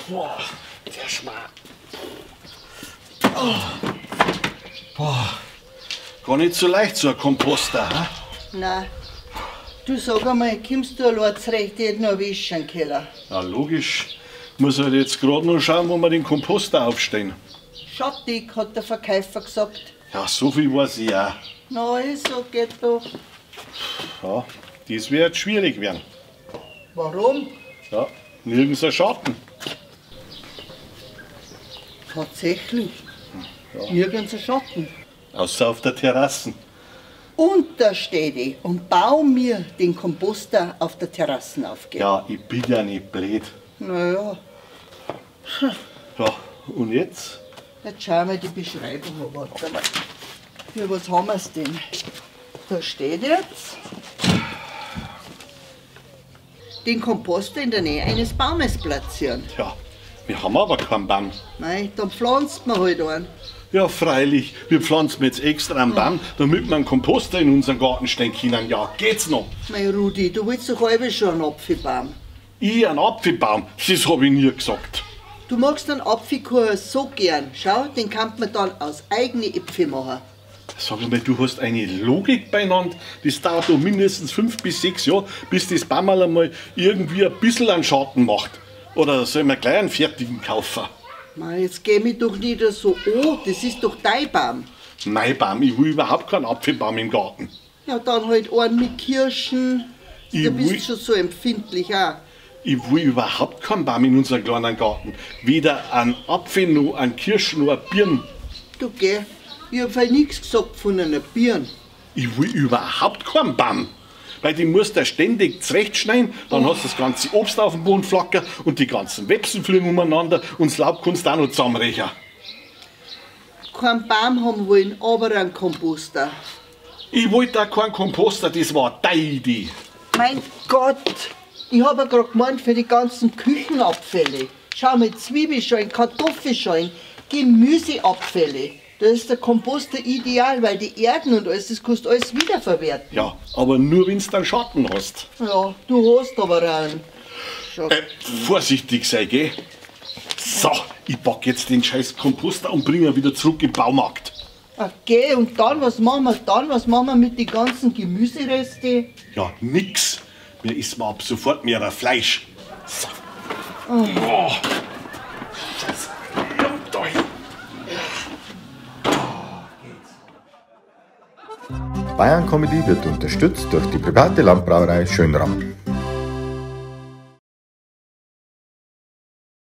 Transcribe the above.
Boah, der Schmarrn. Oh. Boah, gar nicht so leicht, so ein Komposter. He? Nein. Du sag einmal, kommst du allein zurecht, ich hätte noch wischen im Keller. Ja, logisch. Muss halt jetzt gerade noch schauen, wo wir den Komposter aufstellen. Schattig, hat der Verkäufer gesagt. Ja, so viel weiß ich auch. Na, also, geht doch. Ja, das wird schwierig werden. Warum? Ja, nirgends ein Schatten. Tatsächlich? Ja. Nirgends ein Schatten. Außer auf der Terrasse. Und da steht ich und bau mir den Komposter auf der Terrasse auf. Gell? Ja, ich bin ja nicht blöd. Naja. Ja, und jetzt? Jetzt schauen wir die Beschreibung an. Warte mal. Ja, was haben wir's denn? Da steht jetzt, den Komposter in der Nähe eines Baumes platzieren. Ja, wir haben aber keinen Baum. Nein, dann pflanzt man halt einen. Ja, freilich, wir pflanzen jetzt extra einen Baum, damit wir einen Komposter in unseren Garten stellen können. Ja, geht's noch? Mei Rudi, du willst doch halb schon einen Apfelbaum. Ich einen Apfelbaum? Das hab ich nie gesagt. Du magst einen Apfelkuchen so gern. Schau, den kann man dann aus eigenen Äpfeln machen. Sag mal, du hast eine Logik beieinander. Das dauert doch mindestens 5 bis 6 Jahre, bis das Baumal einmal irgendwie ein bisschen einen Schatten macht. Oder soll man gleich einen fertigen kaufen? Mei, jetzt geh mich doch nicht so an, das ist doch dein Baum. Mein Baum, ich will überhaupt keinen Apfelbaum im Garten. Ja, dann halt einen mit Kirschen. Du bist schon so empfindlich auch. Ich will überhaupt keinen Baum in unserem kleinen Garten. Weder einen Apfel, noch einen Kirschen, noch einen Birnen. Du geh, ich hab halt nichts gesagt von einer Birne. Ich will überhaupt keinen Baum. Weil die musst du ständig zurechtschneiden, dann hast du das ganze Obst auf dem Boden flackern und die ganzen Websen fliegen umeinander und das Laub kannst du auch noch zusammenrechen. Keinen Baum haben wollen, aber einen Komposter. Ich wollte auch keinen Komposter, das war deine Idee. Mein Gott, ich hab ja grad gemeint für die ganzen Küchenabfälle. Schau mal, Zwiebelschalen, Kartoffelschalen, Gemüseabfälle. Da ist der Komposter ideal, weil die Erden und alles, das kannst du alles wiederverwerten. Ja, aber nur wenn du einen Schatten hast. Ja, du hast aber einen. Vorsichtig sei, gell? So, ich pack jetzt den scheiß Komposter und bring ihn wieder zurück im Baumarkt. Okay, und dann, was machen wir dann? Was machen wir mit den ganzen Gemüseresten? Ja, nix. Mir isst man ab sofort mehr Fleisch. So. Oh. Scheiße. Bayern Comedy wird unterstützt durch die private Landbrauerei Schönram.